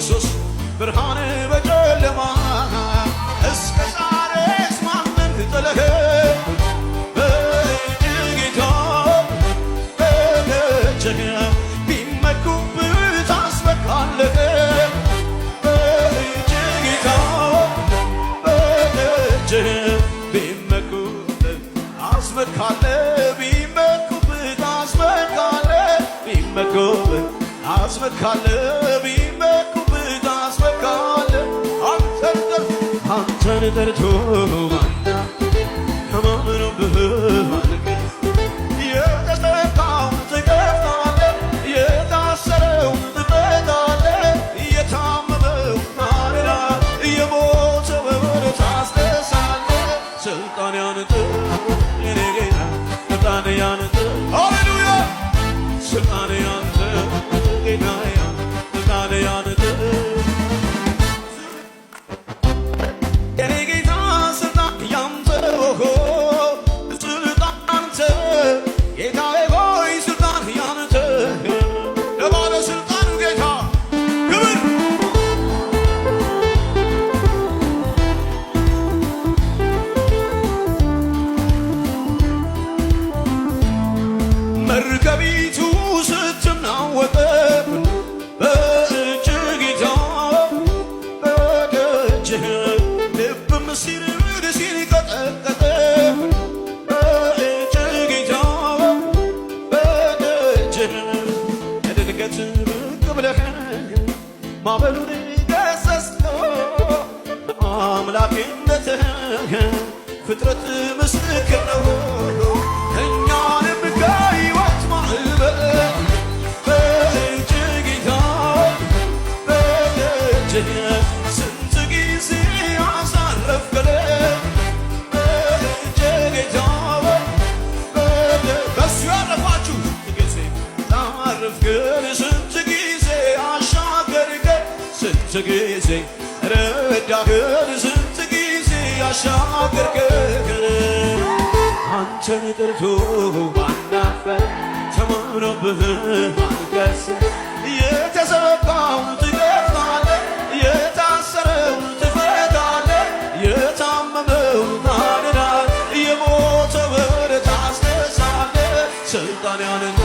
ኢየሱስ ብርሃን በጨለማ እስከ ዛሬስ ማንን ጥለህ በእጅህ ጌታ በእጅህ ቢመኩብህ ታስመካለህ በእጅህ ጌታ በእጅህ ቢመኩብህ ታስመካለህ ቢመኩብህ ታስመካለህ ቢመኩብህ ታስመካለህ ቢመኩብህ ታስመካለህ አንተን ጠርቶ አንተን ጠርቶ ተማምኖብህ የተዘጋውን ትከፍታለህ፣ የታሰረውን ትፈታለህ፣ የታመመውን ታድናለህ፣ የሞተውን ታስነሳለህ። ስልጣን ያንተ የኔ ጌታ፣ ስልጣን ያንተ፣ ሃሌሉያ፣ ስልጣን ያንተ ጌታዬ፣ ስልጣን ያንተ የኔ ጌታ፣ ስልጣን ያንተ፣ ስልጣን ያንተ ጌታዬ ሆይ ስልጣን ያንተ። ለባለስልጣኑ ጌታ ክብር። መርከቢቱ ስትናወጥ በእጅህ ጌታ በእጅህ ልብም ሲርድ ሲንቀጠቀጥ በእጅህ ጌታ በእጅህ ድንገት ብቅ ብለህ ማዕበሉን ገሰጽከው። አምላክነትህ ፍጥረት ምስክር ነው። እኛንም ከሕይወት ማዕበል በእጅህ ጌታ በእጅህ ስንት ጊዜ አሳረፍከን በእጅህ ጌታ በሱ ያረፋችሁ ጊዜ አረፍከን ስንት ጊዜ አሻገርከን ስንት ጊዜ ረዳህን ስንት ጊዜ አሻገርከን አንተን ጠርቶ ማናፈር ተማምኖብህ ማልቀስ የተዘጋውን ትከፍታለህ የታሰረውን ትፈታለህ የታመመውን ታድናለህ የሞተውን ታስነሳለህ። ስልጣን ያንተ፣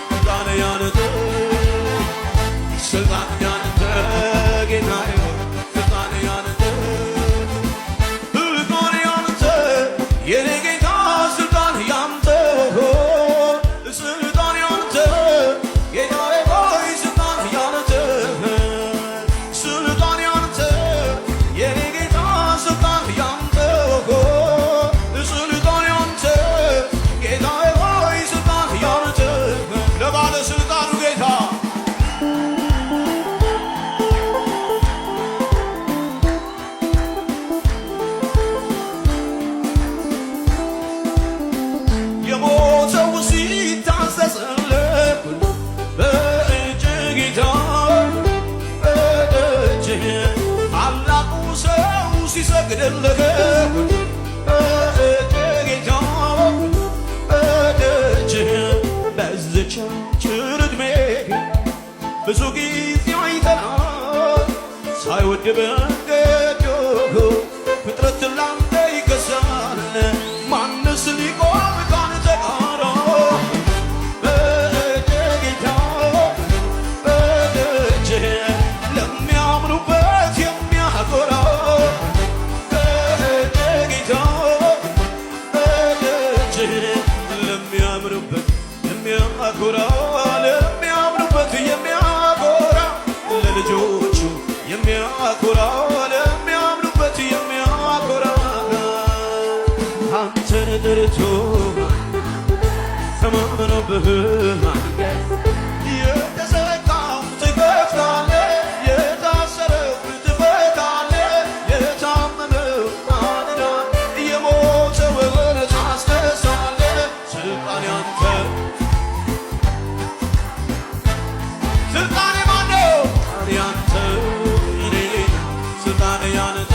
ስልጣን ያንተ፣ ስልጣን ያንተ ጌታዬ ሆይ ስልጣን ያንተ፣ ስልጣን ያንተ የኔ ጌታ፣ ስልጣን ያንተ፣ ስልጣን ያንተ ጌታዬ ሆይ ስልጣን ያንተ፣ ስልጣን ያንተ የኔ ጌታ፣ ስልጣን ያንተ፣ ስልጣን ያንተ ጌታዬ ሆይ ስልጣን ያንተ። ለባለስልጣኑ ጌታ። የሞተው ሲታዘዝልህ በእጅህ ጌታ በእጅህ ታላቁ ሰው ሲሰግድልህ በእጅህ ጌታ በእጅህ በዝች አጭር ዕድሜ ብዙ ጊዜ አይተናል ሳይወድ በገዶ ፍጥረት ላንተ ይገዛል ማንስ ሊቆም ካንተ ጋር በእጅህ ጌታ በእጅህ ለሚያምኑበት የሚያኮራ በእጅህ ጌታ በእጅህ ለሚያምኑበት የሚያኮራ ለሚያምኑበት የሚያኮራ ለልጆቹ የሚያኮራ ለሚያምኑበት የሚያኮራ አንተን ጠርቶ ተማምኖብህ የተዘጋውን ትከፍታለህ፣ የታሰረውን ትፈታለህ፣ የታመመውን ታድናለህ፣ የሞተውን ታስነሳለህ። ስልጣን ያንተ። ስልጣን የማን ነው? ስልጣን ያንተ የኔ ጌታ፣ ስልጣን ያንተ፣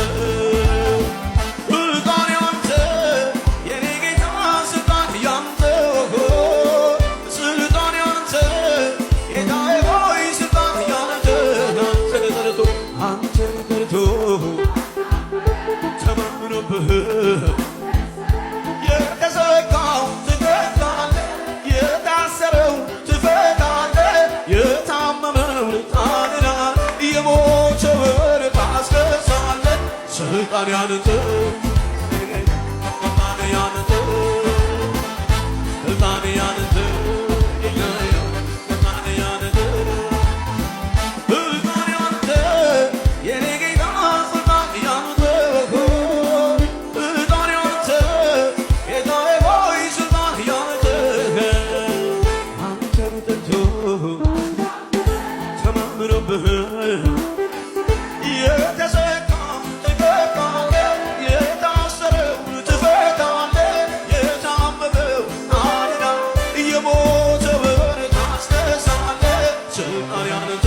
ስልጣን ያንተ የኔ ጌታ፣ ስልጣን ያንተ፣ ስልጣን ስልጣን ያንተ፣ ስልጣን ያንተ፣ ስልጣን ያንተ፣ ስልጣን ያንተ፣ ስልጣን ያንተ፣ የኔ ጌታ፣ ስልጣን ያንተ፣ ስልጣን ያንተ፣ ጌታዬ ሆይ፣ ስልጣን ያንተ። አንተን ጠርቶ ተማምኖብህ የተዘጋ ትከፍታለህ፣ የታሰረው ትፈታለህ፣ የታመመው አድና፣ የሞተውን ታስነሳለህ። ስልጣን ያንተ፣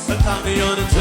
ስልጣን ያንተ።